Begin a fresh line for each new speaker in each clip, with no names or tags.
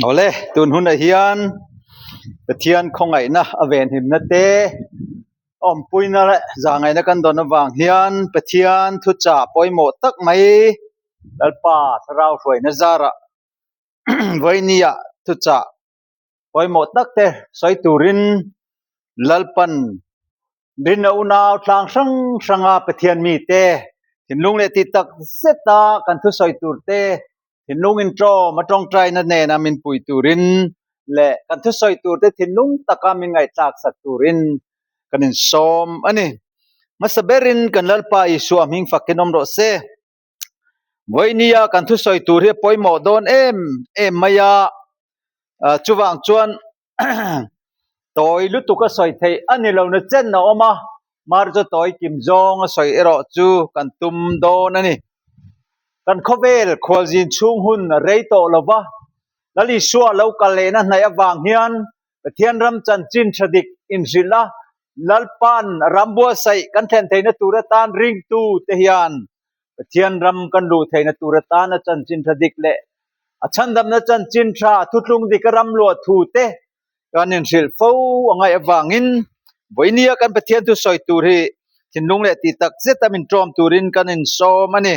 Awle tun hunah hian Pathian khawngaihna a venhimna te awmpuina leh zahngaihna kan dawn avang hian Pathian thuchah pawimawh tak mai Lalpa thlarau hruaina zarah vawinia thuchah pawimawh tak te sawi turin Lalpan rinna unau tlang hrang hranga Pathian mite thinlung leh tih tak zeta kan thusawi tur te thinlung intawm a tawngtaina nena min pui turin leh kan thusawi tur te thinlung taka min ngaihthlak sak turin kan insawm a ni. Hmasa berin kan Lalpa Isua hming fakin awm rawh se. Vawinia kan thusawi tur hi a pawimawh dawn em em mai a, chuvang chuan tawi lutuk a sawi theih a ni lo na chen a awm a, mar chu tawi kim zawng a sawi erawh chu kan tum dawn a ni. Kan khawvel khualzin chhung hun a rei tawh lo va, Lal Isua lo kal lehna hnaih avang hian Pathian ram chanchin tha dik inhrilh a, Lalpa'n ram buatsaih kan thlen theihna tur atan ringtu te hian Pathian ram kan luh theihna tur atana chanchin tha dik leh a chhandamna chanchin tha thutlung dika ram luah thu te kan inhrilh fo a ngaih avangin vawinia kan Pathian thu sawi tur hi thinlung leh tih tak zeta min ṭawm turin kan insawm a ni.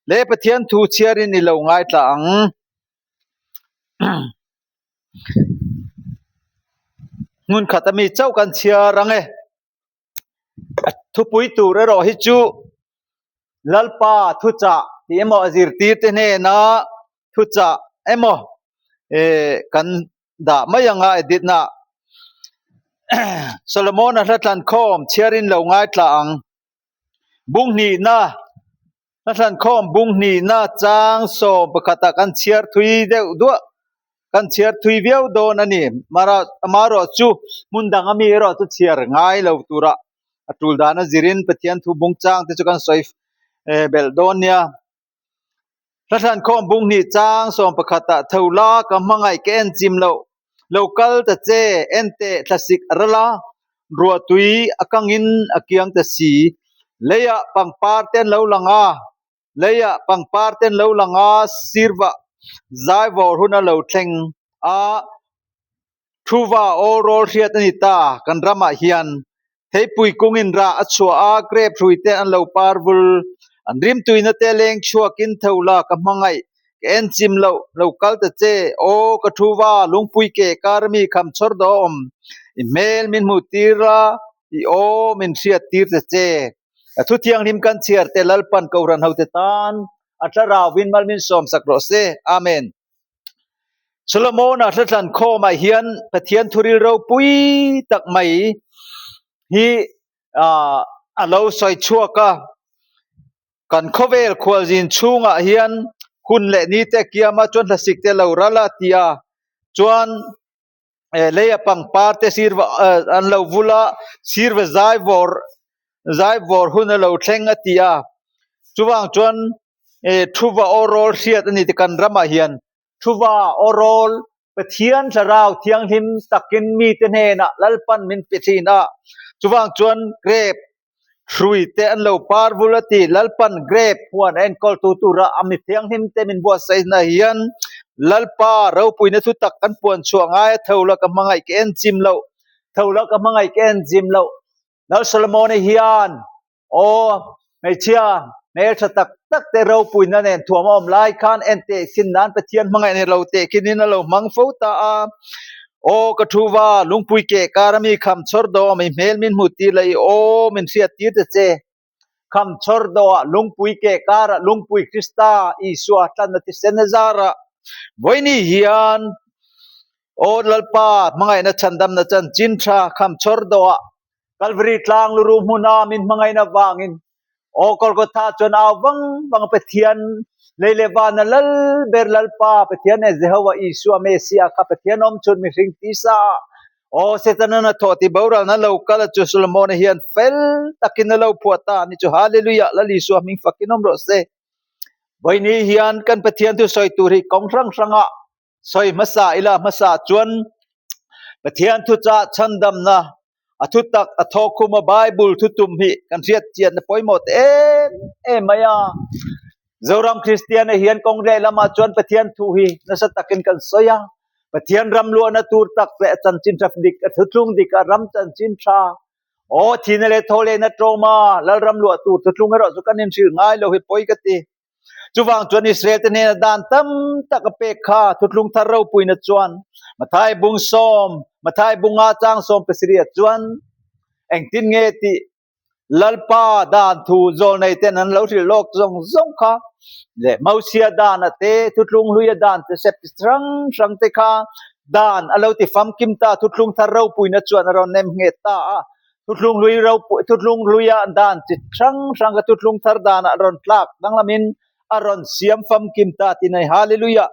Le Pathian thu chhiarin i lo ngaithla ang. Hmun khat ami chauh kan chhiar ang e. A thupui tur erawh hi chu Lalpa thuchah tih emaw a zirtir te hnena thuchah emaw eh kan dah mai anga edit na Solomon-a hla tlankhawm chhiarin lo ngaithla ang. Bung hnihna hla tlankhawm bung hnihna chang 11 ah kan chhiar thui deuh duah kan chhiar thui viau dawn a ni mara amaherawh chu hmun dang ami erawh chu chhiar ngai lo tura a tul dan a zirin Pathian thu bung chang te chu kan sawi eh belh dawn nia hla tlankhawm bung hnih chang 11 ah tho la ka hmangaih ka en chim loh lo kal ta che en teh thlasik a ral a ruah tui a kangin a kiang ta si leiah pangpar te an lo lang a. Leiah pangpar te an lo lang a, sirva zai vawr hun a lo thleng a, thuva awl rawl hriat a ni ta. Kan ramah hian theipui kungin rah a chhuah a, grape hrui te an lo par vul. An rimtuina te leng chhuakin tho la ka hmangaih, ka en chim loh, lo kal ta che. Aw ka thuva lungpui ke kar ami kham chhawr daw awm, i hmel min hmuh tir a, i aw min hriat tir ta che. A thu thianghlim kan chhiar te Lalpan Kohhran hote tan a thlarauin malmin sawmsak rawh se. Amen. Solomona hlatlan khawmah hian Pathian thuril ropui tak mai hi a lo sawi chhuak a. Kan khawvel khualzin chhungah hian hun leh ni te kiama chuan hlasik te lo ral a ti a, chuan eh leia pangpar te sir an lo vul a sirva zai vawr zai vawr hun a lo thleng a ti a chuvang chuan eh thuva aw rawl hriat a ni ti kan ramah hian thuva aw rawl Pathian thlarau thianghlim takin mite hnenah Lalpan min pe thin a chuvang chuan grape hrui te an lo par vul a ti. Lalpan grape huan a enkawl tu tura a mi thianghlim te min buatsaih na hian Lalpa ropuina thu tak kan puan chhuah ngai a tho la ka hmangaih ka en chim loh tho la ka hmangaih ka en chim loh Lal Solomon-a hian aw hmeichhia hmeltha tak tak te ropuina nen thuam a awm lai khan en teh khin nan Pathian hmangaih ni lo teh khinin a lo hmang fo ta a. Aw ka thu va, lungpui keh kar ami kham chhawr dawh a mi hmel min hmuh tir la i aw min hriat tir ta che. Kham chhawr dawh ah lungpui keh kar ah lungpui Krista Isua tlanna thisen a zar a. Vawiini hian aw Lalpa hmangaihna chhandamna chanchin tha kham chhawr dawh ah Kalvari tlang luru hmuna min hmangaihna vangin aw Golgotha chuan au vang vang a Pathian lei leh vana lal ber Lalpa Pathian e Jehovah Isua Messiah kha Pathian awm chhun mihring tisa ah aw Setanan a thawh ti boralna lo kal a chu Solomona hian fel takin a lo phuah ta a ni chu Hallelujah Lal Isua hming fakin awm rawh se. Vawiini hian kan Pathian thu sawi tur hi kawng hrang hrangah sawi hmasa ila hmasa chuan Pathian thuchah chhandamna. A thutak a thawkkhum a Bible thutum hi kan hriat chian a pawimawh ta em em mai a. Zoram Kristiana hian kawng lehlamah chuan Pathian thu hi nasa takin kan sawi a. Pathian ram luahna tur tak leh a chanchin tha dik, a thuthlung dik a ram chanchin tha, aw thihna leh thaw lehna tlawm a Lalram luah tur thuthlung erawh chu kan inhrilh ngai lo hi pawi ka ti. Chuvang chuan Israel te hnena dan tam tak a pek kha thuthlung thar ropuina chuan Mathai bung sawm, Mathai bunga chang sawm pasarih chuan engtin nge tih Lalpa dan thu zawlnei ten an lo hrilh lawk zawng zawng kha leh Mosia dan a te, thuthlung hluia dan te sep hrang hrang te kha dan a lo ti famkim ta, thuthlung thar ropuina chuan a rawn nem nghet ta a. Thuthlung hlui ropui, thuthlung hluia dan chi hrang hrang kha thuthlung thar danah a rawn tlak danglamin a rawn siam famkim ta ti nei. Hallelujah!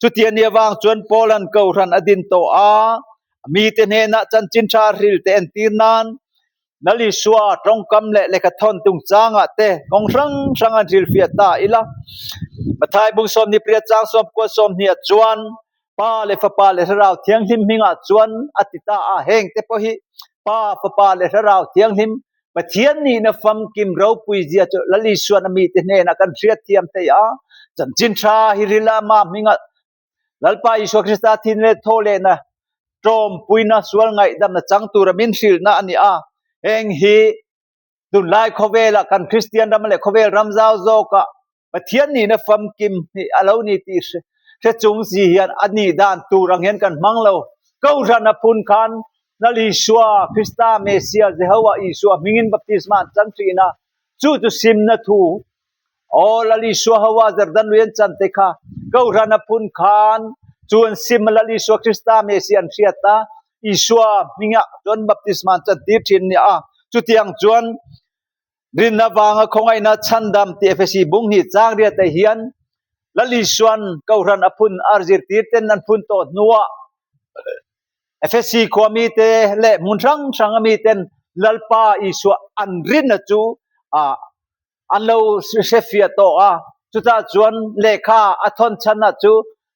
Chuti a nih avang chuan Paula'n Kohhran a din tawh a, mite hnenah chanchin tha hril te entir nan Lal Isua tawngkam leh lehkhathawn chungchangah te kawng hrang hrang an hrilhfiah ta ila. Mathai bung sawmhnih pariat chang sawmkua sawmhnih ah chuan Pa leh Fapa leh Thlarau Thianghlim hmingah chuan a ti ta a, heng te pawh hi Pa, Fapa leh Thlarau Thianghlim Pathian nihna famkim ropui zia chu Lal Isuan a mite hnenah kan hriatthiam thei a, chanchin tha hi ril a ama hmingah Lalpa Isua Krista thin leh thaw lehna tlawmpuina sual ngaihdamna chang tura min hrilhna a ni a, heng hi Tunlai khawvela kan Kristian ram leh khawvel ram zau zawkah Pathian nihna famkim hi a lo ni tih hre chung si hian a nih dan tur ang hian kan hmang lo. Kohhran a phun khan Lal Isua, Krista, Messiah, Jehovah Isua hmingin baptisma an chan thin a, chu chu simna thu Aw Lal Isua ho a Jordan lui an chan te kha Kohhran a phun khan chu an sim a Lal Isua Krista Messiah an hriat a, Isua hmingah chuan baptisma an chan tir thin nia a, chutiang chuan rinna vanga khawngaihna chhandam tih Efesi bung hnih chang riat ah hian Lal Isuan Kohhran a phun a zirtir ten an phun tawh hnuah Efesi khua mite leh hmun hrang hrang a miten Lalpa Isua an rinna chu an lo hrefiah tawh a, chutah chuan lehkha a thawn chhanah chu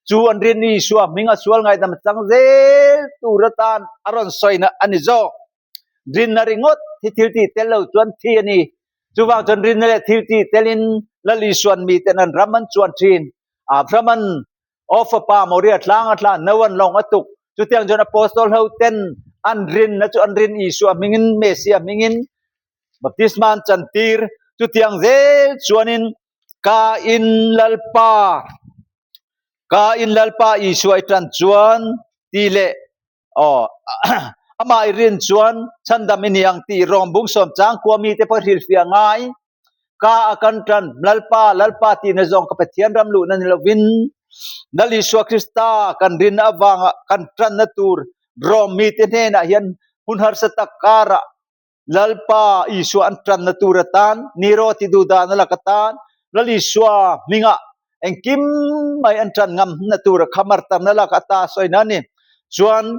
chu an rin Isua hming a sual ngaihdam chang zel tur atan a rawn sawina a ni zawk. Rinna ringawt hi thil tih tel lo chuan thi a ni. Chuvang chuan rinna leh thil tih telin Lal Isuan miten an ram an chuan thin. Abraham-an Aw fapa Moria tlang a tla, Noah-an lawng a tuk. Chutiang chuan Apostol ho ten an rinna chu an rin Isua hmingin, Messiah hmingin Baptisma an chantir. Chutiang zel chuanin ka in Lalpa, ka in Lalpa Isua i tan chuan tih leh aw amah i rin chuan chhandam i ni ang tih Rom bung sawm chang khua mite pawh hrilhfiah ngai. Ka a kan tan Lalpa, Lalpa tihna zawng ka Pathian ram luhna ni lovin Lal Isua Krista kan rinna avanga kan tanna tur Rom mite hnenah hian hun harsa tak karah Lalpa Isua an tanna tur atan Nero ti duh dahna lak atan Lal Isua hmingah engkim mai an tan ngam na tur a khamar tarna lak ata sawina a ni. Chuan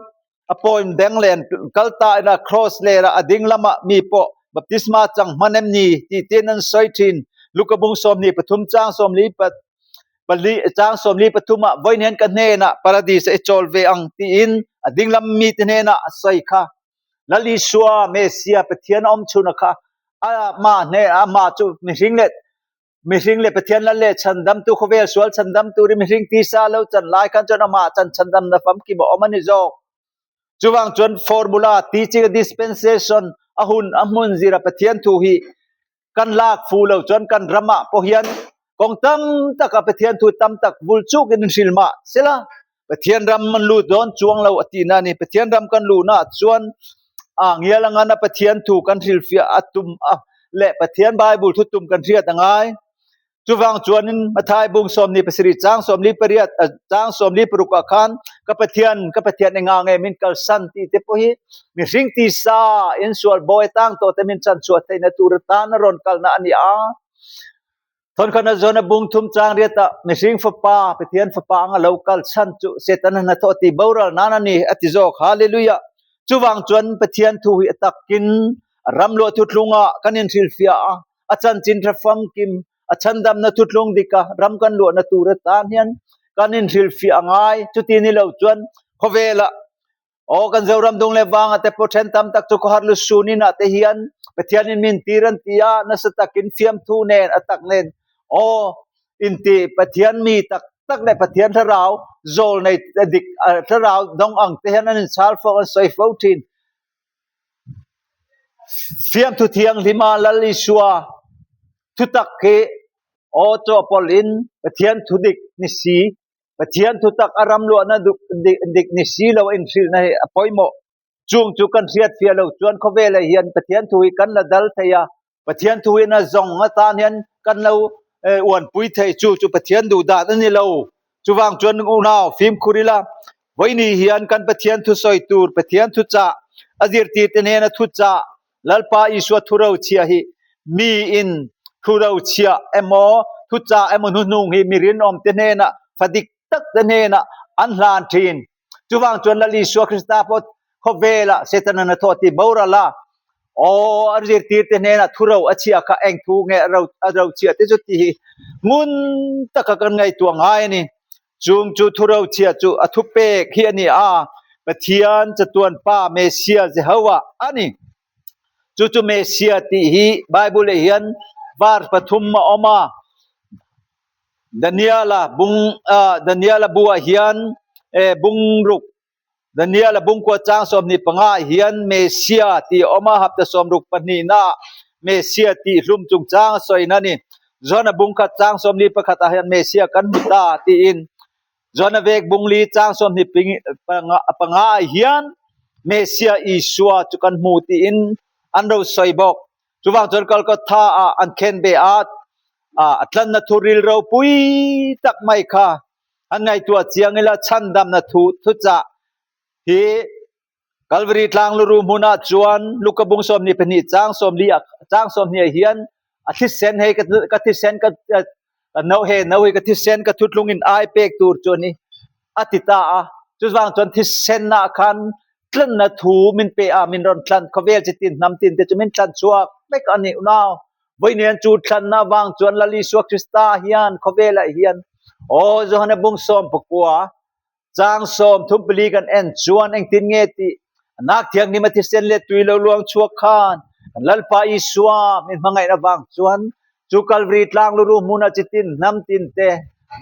a pawim deng leh an kal ta ina cross lerah a ding lamah mi pawh baptisma chang hman em ni tih ten an sawi thin. Luka bung 23 chang 44 pali chang 43 ah vawiin hian ka hnenah paradis ah i chawl ve ang tiin a ding lam mite hnenah a sawi kha. Lal Isua Messiah Pathian a awm chhun a kha amah hne amah chu mihring leh mihring leh Pathian lal leh chhandamtu khawvel sual chhandam turin mihring tisa lo chan lai khan chuan amah chan chhandamna famkim a awm a ni zawk. Chuvang chuan formula teaching a dispensation a hun a hmun zira Pathian thu hi kan lak fu lo chuan kan ramah pawh hian kawng tam taka Pathian thu tam tak vul chukin in hrilh mah sela Pathian ram an lut dawn chuang lo a tihna a ni. Pathian ram kan luhna ah chuan a ngial angana Pathian thu kan hrilhfiah a tum a leh Pathian Bible thu tum kan hriat a ngai. Chuvang chuanin Mathai bung 17 chang 48 chang 46 ah khan ka Pathian ka Pathian enga nge min kalsan tih te pawh hi mihring tisa insual bawi tang tawh te min chanchhuah theihna tur atan a rawn kalna a ni a. Thawnkhatna zawn a bung thum chang riat ah mihring fapa Pathian fapa anga lo kal chhan chu Setana hnathawh tih boral nan a ni a ti zawk. Hallelujah! Chuvang chuan Pathian thu hi a takin ram luah thuthlungah kan inhrilhfiah a. A chanchin tha famkim, a chhandamna thutlung dika ram kan luahna tur atan hian kan inhrilhfiah a ngai. Chuti ni lo chuan khawvelah. Aw kan Zoram dung leh vanga te pawh then tam tak chu khawhar lusun inah te hian Pathianin min tir an ti a, nasa takin fiamthu nen a tak nen aw inti Pathian mi tak tak leh Pathian thlarau zawl nei dik thlarau dawng ang te hian an inchhal fo an sawi fo thin. Fiamthu thianghlima Lal Isua thutak hi aw chawhpawlhin Pathian thudik ni si Pathian thutak a ram luahna dik ni si lo a inhrilhna hi a pawimawh. Chung chu kan hriat fiah lo chuan khawvelah hian Pathian thu hi kan la dal thei a, Pathian thu hian a zawng atan hian kan lo uanpui thei chu chu Pathian duh dan a ni lo. Chuvang chuan unau fimkhur ila, vawiini hian kan Pathian thu sawi tur, Pathian thuchah, a zirtirte hnena thuchah, Lalpa Isua thu rochhiah hi miin thu rochhiah emaw thuchah emaw hnuhnung hi mi rinawmte hnenah fa dik takte hnenah an hlan thin. Chuvang chuan Lal Isua Krista pawh khawvelah Setana hnathawh tih boral a, aw a zirtirte hnenah thu ro a chhiah kha eng thu nge a rochhiah te chu tih hi ngun taka kan ngaihtuah ngai a ni. Chung chu thurochhia chu a thupek hi a ni a, Pathian chatuan Pa Messiah Jehovah a ni. Chu chu Messiah tih hi Bible ah hian verse pathum a awm a. Daniela bung Daniela bu ah hian bung ruk Daniel-a bungkua chang 25 ah hian Messiah tih a awm a, hapta 62 ah Messiah tih hlum chungchang a sawina a ni. John-a bungkhat chang 41 ah hian Messiah kan hmu ta tiin John-a vek bungli chang 25 ah hian Messiah Isua chu kan hmu tiin an ro sawi bawk. Chuvang chuan Golgotha ah an khenbeh a, a tlanna thu ril ropui tak mai kha An ngaihtuah chiang ila chhandamna thu thuchah hi Kalvari tlang luru hmunah chuan Luka bung 22 chang 40 ah chang 20 ah hian a thisen hei ka thisen ka no he no hi ka thisen ka thutlung in ai pek tur chu ani a ti ta a. Chuvang chuan thisen ah khan tlanna thu min pe a, min rawn tlan khawvel chitin hnam tin te chu min tlan chhuak vek a ni unau. Vawiin chu thlanna avang chuan Lal Isua Krista hian khawvelah hian aw Johana bung 19 chang 34 kan en chuan engtin nge tih nak thianghlim a thisen leh tui lo luang chhuak khan kan Lalpa Isua min hmangaihna avang chuan chu Kalvari tlang luru hmuna chitin hnam tin te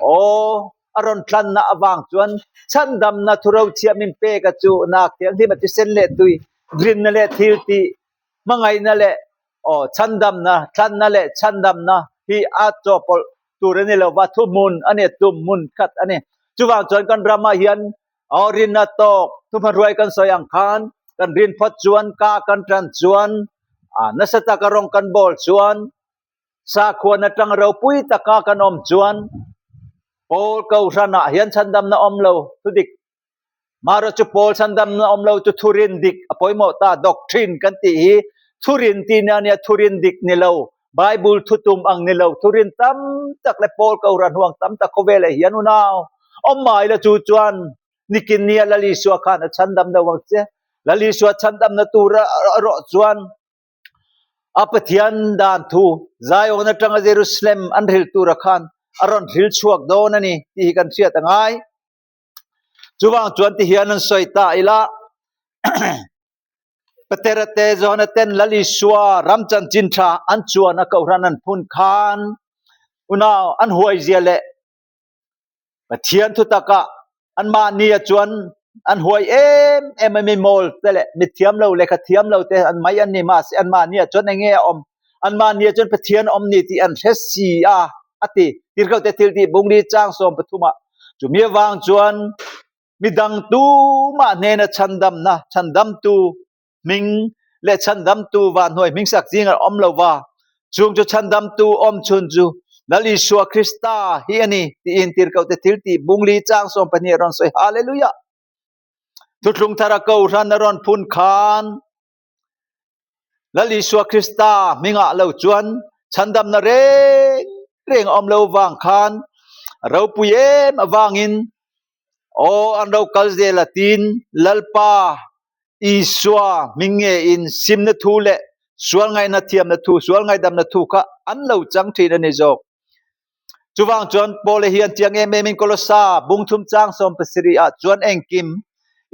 aw a rawn tlanna avang chuan chhandamna thurochhiah min pek a chu nak thianghlim a thisen leh tui rinna leh thil tih hmangaihna leh aw chhandamna, thlanna leh chhandamna hi a chawhpawlh tur a ni lo va, thuhmun a ni, tum hmun khat a ni. Chuvang chuan kan ramah hian aw rinna tawk thuhmahruai kan sawi ang khan kan rin phawt chuan ka kan tan chuan nasa taka rawng kan bawl chuan sakhuan atang ropui taka kan awm chuan Paul Kohhranah hian chhandamna awm lo thudik Marawh chu Paul chhandamna awm lo chu thurin dik a pawimawh ta, doctrine kan tih hi thurin tih nia nia thurin dik ni lo, Bible thutum ang ni lo, thurin tam tak leh Paul Kohhran huang tam tak khawvelah hian unau awm mai la chu chuan nikin nia Lal Isua khan a chhandam lo ang che. Lal Isua chhandamna tura erawh chuan a Pathian dan thu Zion atanga Jerusalem an hril tura khan a rawn hril chhuak dawn a ni tih hi kan hriat a ngai. Chuvang chuan ti hian an sawi ta ila Petera te Johana ten Lal Isua ram chanchin tha an chuan a kohhran an phun khan unau an huai zia leh Pathian thutakah anmahni ah chuan an huai em em a mi mawl te leh mi thiam lo lehkha thiam lo te an mai an ni mahse anmahni ah chuan enge a awm anmahni ah chuan Pathian a awm ni tih an hre si a a ti. Tirhkoh thil tih bungli chang 13 ah Chumi avang chuan midang tumah hnena chhandamna, chhandamtu hming leh chhandamtu vanhnuai hmingsak zingah awm lo va, chung chu chhandamtu awm chhun chu Lal Isua Krista hi a ni tiin Tirhkohte thiltih bungli chang 12 a rawn sawi. Hallelujah! Thuthlung thara Kohhran a rawn phun khan Lal Isua Krista hmingah lo chuan chhandamna reng reng a awm lo vang khan a ropui em avangin aw an ro kal zel a tin Lalpa Isua hming nge in simna thu leh sual ngaihna thiamna thu sual ngaihdamna thu kha an lo chang thin a ni zawk. Chuvang chuan Paula hian chiang em em in Kolosa bung thum chang 17 ah chuan engkim.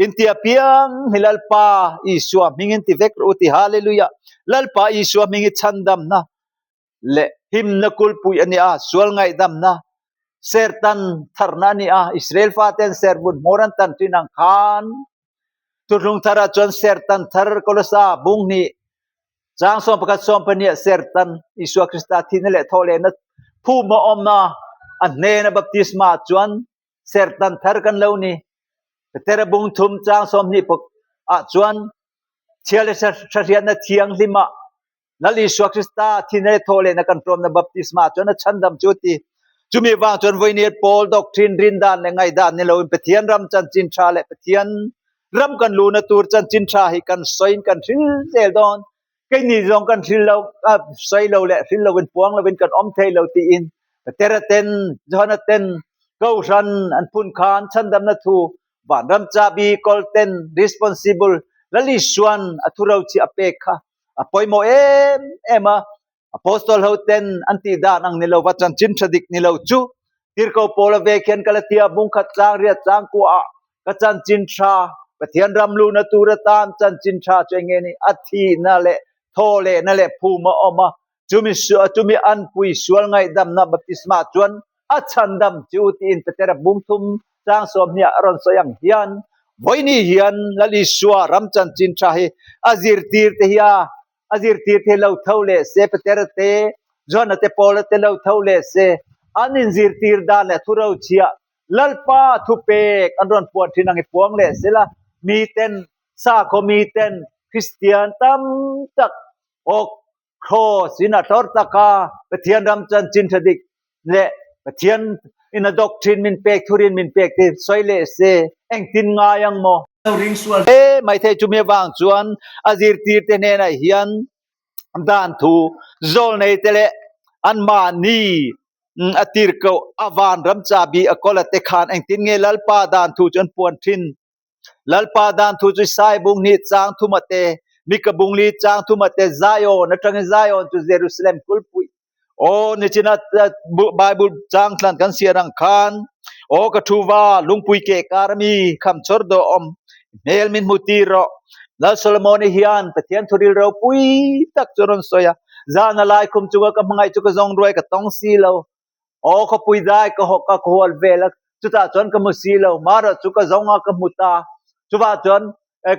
Intia piang hi Lalpa Isua hmingin ti vek rawh u ti. Hallelujah! Lalpa Isua hming hi chhandamna leh himna kulpui a ni a, sual ngaihdamna, sertan tharna a ni a. Israel faten serbun hmawr an tan thin ang khan Thuthlung tharah chuan sertan thar Kolosa bung hnih chang 11 12 ah sertan Isua Krista thihna leh thawhlehna phum a awm a, a hnena baptisma chuan sertan thar kan lo ni. Petera bung thum chang 20 ah chuan chhia leh hriatna thianghlim ah Lal Isua Krista thihna leh thawhlehna kan tlawmna baptisma chuan a chhandam chu a ti. Chumi vang chuan vawinia Paul doctrine rin dan leh ngaihdan ni loin Pathian ram chanchin tha leh Pathian ram kan luhna tur chanchin tha hi kan sawiin kan hril zel dawn. Keini zawng kan hril lo, sawi lo leh hril loin puang loin kan awm thei lo tiin Petera ten, Johana ten Kohhran an phun khan chhandamna thu vanram chabi kawl ten responsible Lal Isuan a thurochhi a pek kha a pawimawh em em a. Apostol ho ten an tih dan ang ni lova chanchin tha dik ni lo chu Tirhkoh Paula ve khian Galatia bungkhat tlang riat tlang kuahah ka chanchin tha Pathian ram luhna tur atan chanchin tha chu eng nge ni a thihna leh thaw lehna leh phum a awm a chumi chumi anpui sual ngaihdamna baptisma chuan a chhandam chu tiin Petera bungthum tlang 20 a rawn sawi ang hian vawiini hian Lal Isua ram chanchin tha hi a zirtir te hi a a zirtir te lo tho leh se Petera te Johana te Paula te lo tho leh se an inzirtir dan leh thu rochhiah Lalpa thupek an rawn puan thin ang i puang leh sela miten sakhaw miten Kristian tam tak awk Cross in a tlawr tak a, Pathian ram chanchin tha dik leh Pathian in a doctrine min pek thurin min pek te sawi leh se engtin ngai ang maw? Lo ring sual hle mai thei chumi avang chuan a zirtir te hnenah hian dan thu zawl nei te leh anmahni a tirhkoh a vanram chabi a kawl a te khan engtin nge Lalpa dan thu chu an puan thin? Lalpa dan thu chu Sai bung hnih chang thum a te, Mika bung li chang thum a te, Zion atangin Zion chu Jerusalem kulpui. Aw nichina Bible chang thlan kan siar ang khan, aw ka thu va lungpui ke kar ami kham chawr dawh awm, hmel min hmu tir rawh. Lal Solomon-i hian Pathian thuril ropui tak chu a rawn sawi a, zan a lai khum chunga ka hmangaih chu ka zawng ruai ka tawng si lo. Aw khawpui dai ka hawk a, ka hual vel a, chutah chuan ka hmu si lo, marawh chu ka zawng a, ka hmu ta. Chuvah chuan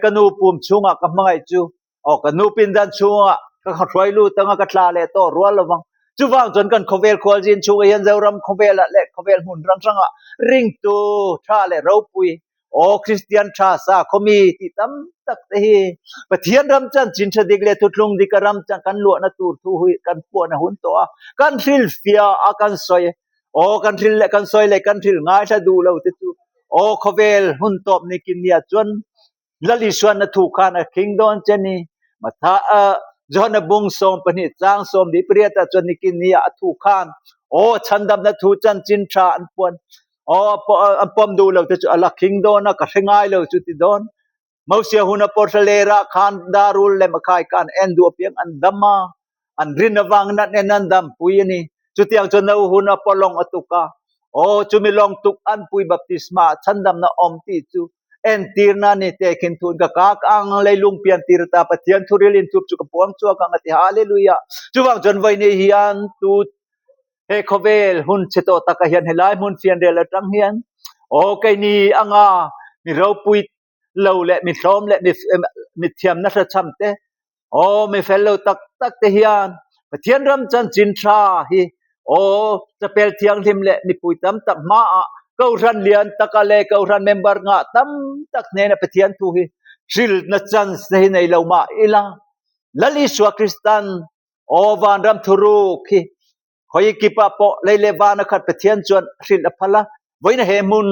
ka nu pum chhungah ka hmangaih chu, aw ka nu pindan chhungah ka hruai lut anga ka tla leh tawh rual lovang. Chuvang chuan kan khawvel khualzin chhungah hian Zoram khawvelah leh khawvel hmun hrang hrangah ringtu tha leh ropui Aw Kristian tha sakhaw mi tih tam tak te hi Pathian ram chanchin tha dik leh thuthlung dika ram chan kan luahna tur thu hi kan puahna hun tawh a, kan hrilhfiah a kan sawi. Aw kan hril leh kan sawi leh kan hril ngaithla duh lo te chu aw khawvel hun tawp ni kin nia chuan Lal Isuan a thu khan a khing dawn che ni. Matha a Johana bung 12 chang 18 ah chuan nikin nia a thu khan aw chhandamna thu chanchin tha an puan. Aw an pawm duh lo te chu a la khing dawn a, ka hre ngai lo chu ti dawn. Mosia hun a pawrhla lerah khan darul lem a khai khan en duh apiang an dam a, an rin avangin an en an dam pui a ni. Chutiang chuan no hun a pawh lawng a tuk a, aw chumi lawng tuk an pui baptisma ah chhandamna awm tih chu entirna a ni tehkhin thun ka kak ang leilung pian tir ta Pathian thuril inthup chu ka puang chhuak ang a ti Hallelujah. Chuvang chuan vawiin hian tu He khawvel hun chhe tawh takah hian helai hmun fianrial atang hian aw keini anga mi ropui lo leh mi hlawm leh mi mi thiamna hrachham te aw mi fel lo tak tak te hian Pathian ram chanchin tha hi aw chapel thianghlim leh mipui tam tak hmaah Kohhran lian taka leh Kohhran member ngah tam tak hnena Pathian thu hi hrilhna chance te hi nei lo mah ila Lal Isua Kristan Aw vanram thuruk hi khawi kipa pawh lei leh van a khat Pathian chuan hrilh a phal a, vawiin he hmun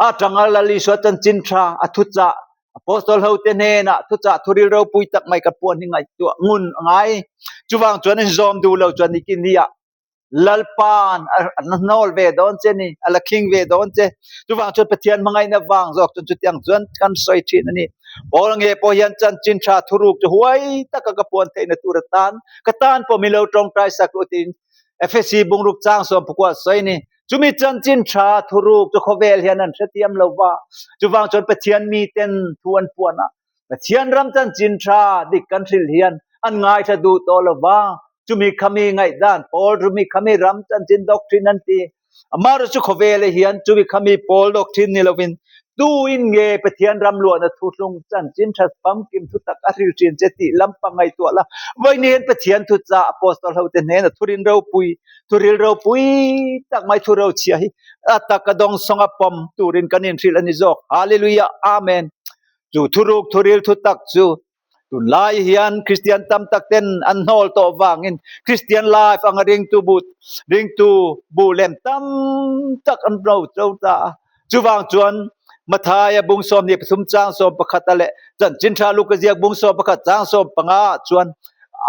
atanga Lal Isua chanchin tha a thuchah Apostol ho te hnenah thuchah thuril ropui tak mai ka puan hi ngaihtuah ngun a ngai. Chuvang chuan in zawm duh lo chuan nikin hi ah Lalpa'n a hnawl ve dawn che ni, a la khing ve dawn che. Chuvang chuan Pathian hmangaihna vang zawk chuan chutiang chuan kan sawi thin a ni. Paul nge pawh hian chanchin tha thuruk chu huai taka ka puan theihna tur atan ka tan pawh min lo tawngtai sak ru tiin Efesi bungruk chang 19 sawi a ni. Chumi chanchin tha thuruk chu khawvel hian an hrethiam lo va, chuvang chuan Pathian miten thu an puan a, Pathian ram chanchin tha dik kan hrilh hian an ngaithla duh tawh lo va, chumi khami ngaihdan pawl, chumi khami ram chanchin doctrine an ti. Amaherawhchu chu khawvela hian chumi khami pawl doctrine ni lovin tuin nge Pathian ram luahna thuthlung chanchin tha famkim thu tak a hril thin che tih lampang ngaihtuah la. Vawiin hian Pathian thuchah Apostol hote hnena thurin ropui, thuril ropui tak mai thu rochhia hi a taka dawngsawng a pawm turin kan inhrilh a ni zawk. Hallelujah! Amen! Chu thuruk thuril thutak chu Tunlai hian Kristian tam tak ten an hnawl tawh vangin Kristian life anga ringtu bu ringtu bu lem tam tak an lo to ta a. Chuvang chuan Mathaia bung 23 chang 11 a leh Chanchin Tha Luka ziak bung 11 chang 15 ah chuan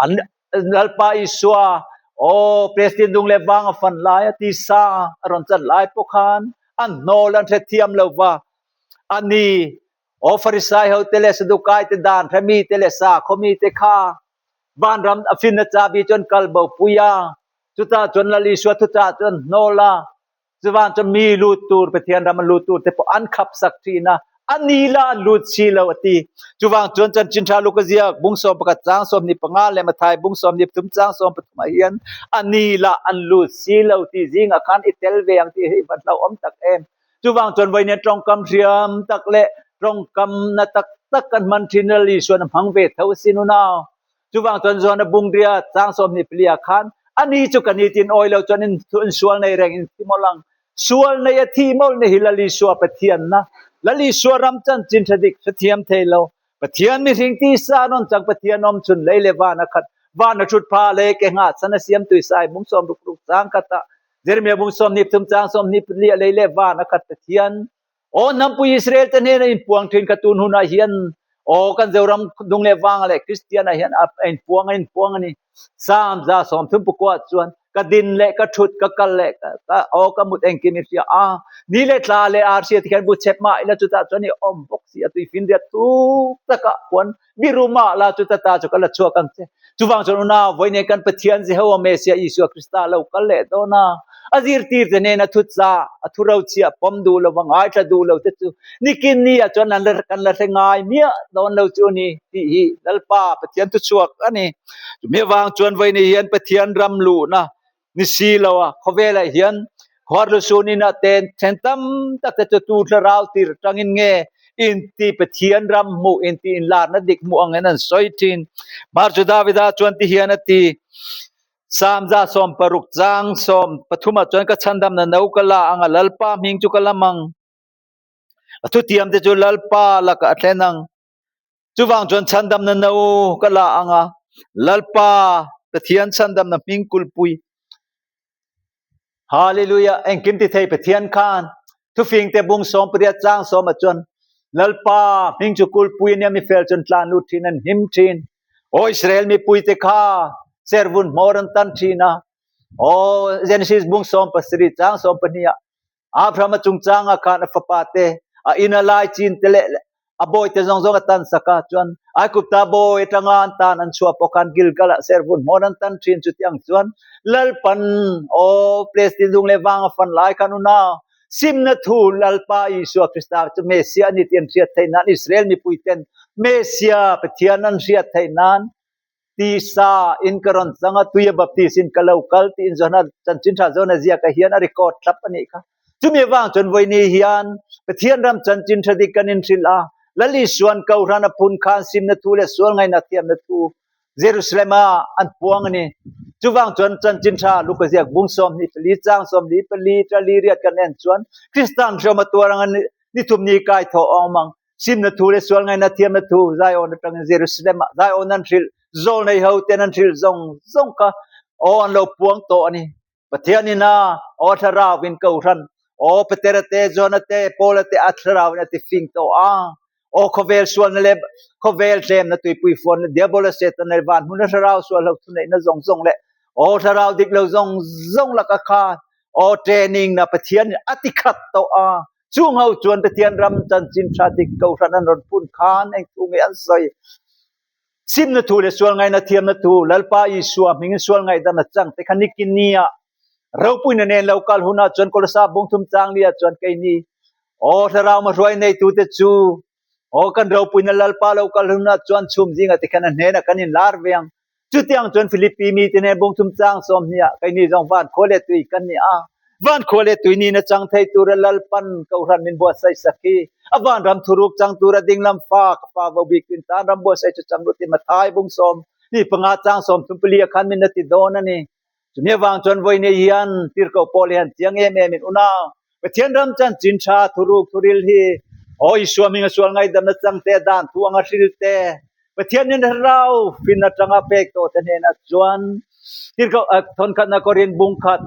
an Lalpa Isua aw Palestine dung leh vang a fan lai a tisa a rawn chan lai pawh khan an hnawl an hrethiam lo va. Ani Aw Farisai ho te leh Sadukai te dan hremi te leh sakhaw mi te kha vanram a finna chabi chuan kal bo pui a, chutah chuan Lal Isua thuchah chu an hnawl a, chuvan chuan mi lut tur Pathian ram a lut tur te pawh an khap sak thin a, a ni la an lut si lo a ti. Chuvang chuan Chanchin Tha Luka ziak bung 11 chang 25 leh Mathai bung 23 chang 13 ah hian a ni la an lut si lo tih zingah khan i tel ve ang tih hi i va hlauhawm tak em. Chuvang chuan vawiin tawngkam hriam tak leh tawngkam na tak tak kan hman thin a Lal Isuan a hmang ve tho a sin unau. Chuvang chuan Johana bungria chang 24 ah khan ani chu ka ni tin awi lo chuan in sual nei reng in thi mawlh ang. Sual nei a thi mawlh ni hi Lal Isua Pathian na Lal Isua ram chanchin tha dik hrethiam thei lo. Pathian mihring tisa nawn chang Pathian awm chhun lei leh van a khat van a thut pha lei ke ngah chan a siam tuisai bung 66 chang khat ah Jeremiah bung 23 chang 24 a lei leh van a khat Pathian aw hnampui Israel te hnena inpuang thin kha tun hunah hian aw kan Zoram dung leh vang leh Kristian ah hian a inpuang a inpuang a ni. Psalm 130 chuan ka din leh ka thut ka kal leh ka aw ka mut engkim i hria a ni leh tla leh arsia ti khian bu chep mah ila chutah chuan i awm bawk si a tui finriat thuk takah khuan biru mah la chuta ta chu ka la chhuak ang che. Chuvang chuan unau vawi nen kan Pathian Jehovah Messiah Isua Krista lo kal leh dawn a, a zirtirte nena thu chah, a thu rochhiah pawm duh lo va ngaithla duh lo te chu nikin ni ah chuan an la kan la hre ngai miah dawn lo chu a ni tih hi Lalpa Pathian thuchhuak a ni. Chumi avang chuan vawi ni hian Pathian ram luhna ni si lo a, khawvelah hian Khuarlusun inah ten then tam tak te chu tu thlarau tir atangin nge inti Pathian ram hmuh inti inlarna dik hmuh angin an sawi thin. Mar chu Davida chuan ti hian a ti, Psalm 160 chang 13 ah chuan ka chhandamna no ka la ang a, Lalpa hming chu ka lam ang. A thutiam te chu Lalpa lakah a thlen ang. Chuvang chuan chhandamna no ka la ang a, Lalpa Pathian chhandamna hming kulpui. Hallelujah! Engkim ti thei Pathian khan thufing te bung 18 chang 10 ah chuan Lalpa hming chu kulpui a nia mi fel chuan tlan lut thin an him thin. Aw Israel mipui te kha servun hmawr an tan thin a. Aw Genesis bung 17 chang 12 ah Abraham-a chungchangah khan a fapa te, a ina lai chin te leh a bawi te zawng zawng a tan sak a, chuan Aigupta bawi atanga an tan an chhuah pawh khan Gilgal-ah servun hmawn an tan thin chutiang chuan Lalpan aw Palestine dung leh vang a fan lai khan unau simna thu Lalpa Isua Krista chu Messiah a ni tih an hriat theih nan Israel mipui ten Messiah Pathian an hriat theih nan Tisa in ka rawn chang a, tuia baptist in ka lo kal tiin Johana chanchin tha Johana ziakah hian a record thlap a nih kha. Chumi avang chuan vawiini hian Pathian ram chanchin tha dik kan inhrilh a, Lal Isuan Kohhran a phun khan simna thu leh sual ngaihna thiamna thu Jerusalem ah an puang a ni. Chuvang chuan chanchin tha Luka ziak bung 24 chang 24 tali riat kan en chuan Kristan hriawm a tuar anga ni thum ni kai thawh a awm ang. Simna thu leh sual ngaihna thiamna thu Zion atangin Jerusalem ah Zion an hrilh zawl nei ho ten an hrilh zawng zawng kha aw an lo puang tawh a ni. Pathian in a aw thlarau in kohhran aw Petera te Johna te Paula te a thlarau in a ti fing tawh a. Aw khawvel sualna leh khawvel tlemna tuipui fuanna diabola Setana leh van hmuna thlarau sual ho thuneihna zawng zawng leh aw thlarau dik lo zawng zawng laka khan aw training na Pathian in a ti khat tawh a. Chung ho chuan Pathian ram chanchin tha dik kohhran an rawn phun khan eng thu nge an sawi? Simna thu leh sual ngaihna thiamna thu, Lalpa Isua hmingin sual ngaihdam a chang te kha nikin nia. Ropuina nen lo kal hunah chuan Kolosa bungthum chang liah chuan keini aw thlarau hmahruai neitute chu aw kan ropuina Lalpa lo kal hunah chuan chhum zingah te khan a hnenah kan inlar ve ang. Chutiang chuan Philippi mite nen bungthum chang sawmhnih ah keini zawng van khua leh tui kan ni a. Van khua leh tui nihna chang thei tura Lalpan Kohhran min buatsaih sak hi a vanram thuruk chang tura dinglam fa ka fa vo bik in tan ram buatsaih chu chang lut in Mathai bung 12 chang 34 ah khan min la ti dawn a ni. Chumi avang chuan vawiin hian tirhkoh pawl hian chiang em em in unau Pathian ram chanchin tha thuruk thuril hi aw Isua hminga sual ngaihdamna changte dan thu anga hril te Pathianin rau fin atanga pek tawh te hnenah chuan tirhkoh thawnkhatna Korin bung khat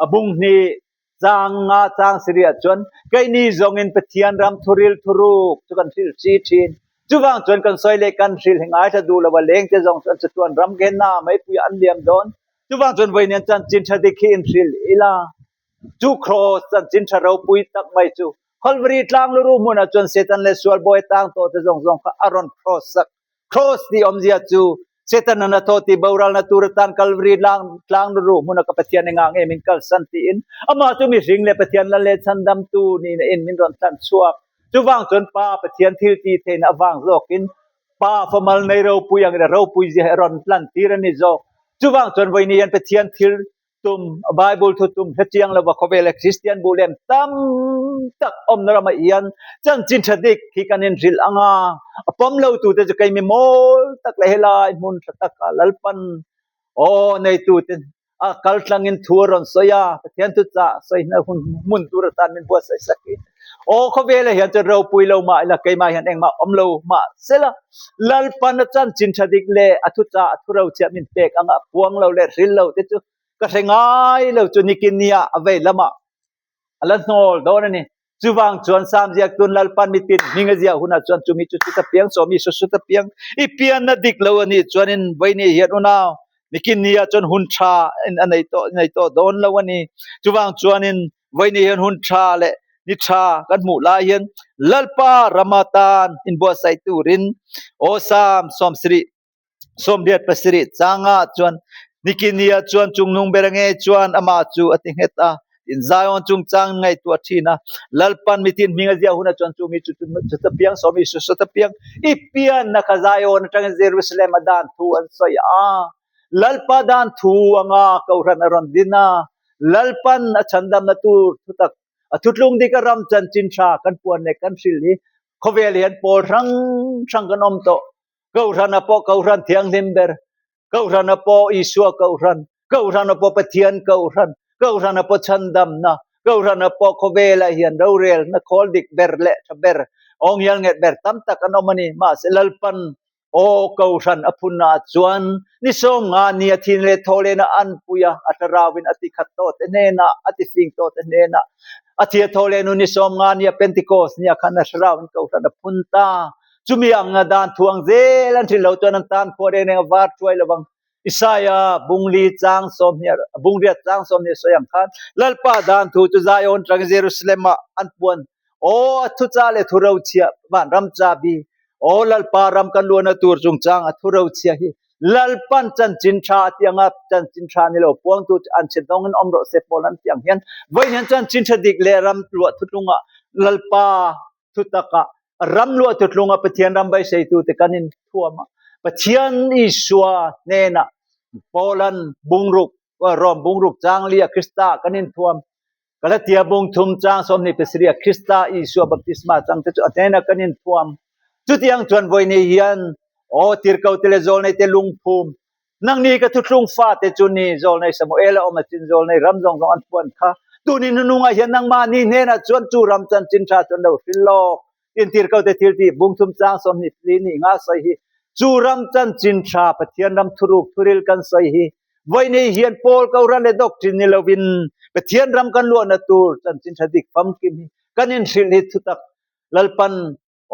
a bung hnih Chang nga chang siriah chuan keini zawngin Pathian ram thuril thuruk chu kan hrilh si thin. Chuvang chuan kan sawi leh kan hrilh hi ngaithla duh lo a lengte zawng chu an chatuan ram Gehenna meipui ah an liam dawn. Chuvang chuan vawiin hian chanchin tha dik hi inhrilh ila. Chu Kraws chanchin tha ropui tak mai chu Calvary tlang luruh hmunah chuan Satan leh sual bawi tang tawh te zawng zawng kha a rawn kraws sak. Kraws tih awmzia chu Setana thaw tih boralna tur atan Kalvari tlang luruh hmuna ka Pathian enga nge min kalsan tiin amah chu mihring leh Pathian lal leh chhandamtu nihna in min rawn tlan chhuak. Chuvang chuan Pa Pathian thil tih theihna avang zawkin Pa famal nei ropui angin a ropui zia hi a rawn tlan tir a ni zawk. Chuvang chuan vawiin hian Pathian thil tum, Bible thu tum hrechiang lova khawvela Kristian bu lem tam tak awmna ramah hian chanchin tha dik hi kan inhrilh ang a, a pawm lo tute chu keimi mawl tak leh helai hmun tha taka Lalpan aw neitute a kaltlangin thu a rawn sawi a, Pathian thuchah sawina hun hmun tur atan min buatsaih sak hi. Aw khawvela hian chuan ropui lo mah ila keimah hian engmah awm lo mah sela Lalpan a chanchin tha dik leh a thuchah a thu rochhiah min pek anga puang lo leh hril lo te chu ka hre ngai lo chu nikin nia a vei lamah a la hnawl dawn a ni. Chuvang chuan Sam ziak tun Lalpan mitin hming a ziah hunah chuan chumi chu chuta piang sawmi su suta piang i pianna dik lo a nih chuanin vawiin hian unau nikin nia chuan hun tha in a nei tawh nei tawh dawn lo a ni. Chuvang chuanin Vawiin hian hun tha leh ni tha kan hmuh lai hian Lalpa rama tan inbuatsaih turin Aw Sam 70 87 changa chuan Nikinia chuan chungnung ber nge chuan amah chu a ti nghet a, tin Zion chungchang ngaihtuah thin a, Lalpan mitin hming a ziah hunah chuan chu mi chu chuta piang sawmi su sawta piang i pianna kha Zion atangin Jerusalem a dan thu an sawi a. Lalpa dan thu anga Kohhran a rawn din a, Lalpan a chhandamna tur thutak a thutlung dik a ram chanchin tha kan puan leh kan hrilh hi khawvel hian pawl hrang hrang kan awm tawh. Kohhrana pawh Kohhran thianghlim ber, Kohhrana pawh Isua Kohhran, Kohhrana pawh Pathian Kohhran, Kohhrana pawh chhandamna, Kohhrana pawh khawvelah hian rorelna khawl dik ber leh tha ber, awngial nghet ber tam tak an awm a ni. Mahse Lalpan Aw Kohhran a phunnaah chuan ni 50 ni a thin leh thaw lehna an pui a, a thlarauin a ti khat tawh te hnenah, a ti fing tawh te hnenah, a thia thaw leh nu ni 50 ni a Pentecost nia khan a thlarauin Kohhran a phun ta. Chumi anga dan thuang zel an hrilh lo chuan an tan khua reng reng a var thuai lo vang. Isaiah bungli chang 20 bungriat chang 20 sawi ang khan Lalpa dan thu chu Zion tang Jerusalem ah an puan. Aw a thuchah leh thurochhiah vanram chabi Aw Lalpa ram kan luahna tur chungchang a thu rochhia hi Lalpan chanchin tha a ti anga chanchin tha ni lo puangtu chu an chhe dawngin awm rawh se pawl an ti ang hian vawiin hian chanchin tha dik leh ram luah thutlungah Lalpa thutakah ram luah thutlunga Pathian ram beiseitu te kan inthuam a Pathian Isua hnenah Paulan bungruk Rom bungruk changlia Krista kan inthuam Galatia bung thum chang 27 ah Krista Isua baptisma chang te chu a hnenah kan inthuam. Chutiang chuan vawiin hian aw tirhkoh te leh zawlnei te lungphum nangni ka thuthlung fate chu ni zawlnei Samuel a awm a chin zawlnei ram zawng zawng an phuan kha tunin hnunungah hian nangmahni hnenah chuan chu ram chanchin tha chuan lo hrilh lawk tin tirhkoh te thil tih bung thum chang 24 ni nga sawi hi chu ram chanchin tha Pathian ram thuruk thuril kan sawi hi Vawiin hian Paul Kohhran leh doctrine ni lovin Pathian ram kan luahna tur chanchin tha dik famkim hi kan inhrilh hi thutak Lalpan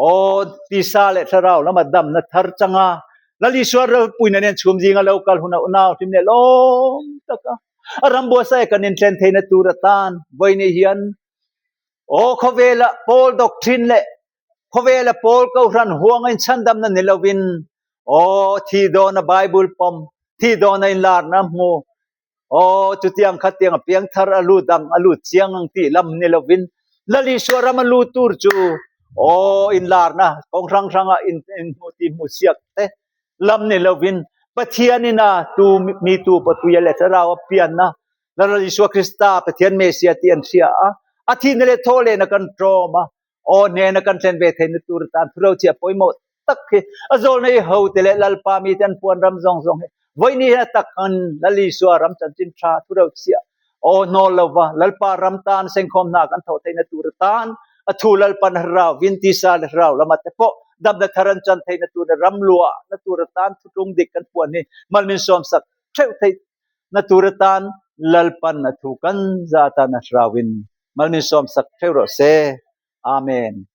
aw tisa leh thlarau lama damna thar changa Lal Isua ropuina nen chhum zinga lo kal huna unau hlim leh lawm taka a ram buatsaih kan inthlen theihna tur atan vawiin hian aw khawvela Paul doctrine leh Khawvela Paul Kohhran huanga inchhandamna ni lovin, aw, thi dawna Bible pawm, thi dawna inlarna hmu. Aw, chutiang khatiang a piang thar a lut ang, a lut chiang ang tih lam ni lovin Lal Isua ram a lut tur chu aw inlarna kawng hrang hranga in inhmu tih hmu siak te lam ni lovin Pathianin a tu mi tu patuia leh thlarau a pianna Lal Isua Krista Pathian Messiah tih an hria a, a thihna leh thaw lehna kan tlawm a, Aw hnena kan thlen ve theihna tur atan thu lo chiah pawimawh tak hi a zawlna i hote leh Lalpa mite an puan ram zawng zawng hi vawiini hian a tak ang Lal Isua ram chanchin tha thu lo chiah aw hnawl lova Lalpa ram tan sengkhawm hna kan thawh theihna tur atan a thu Lalpan rau vin tisa leh rau lama te pawh damna thar an chan theihna tur leh ram luahna tur atan thutlung dik kan puan hi mal min sawmsak theuh theih na tur atan Lalpan a thu kan za atan a hrauin mal min sawmsak theuh rawh se. Amen.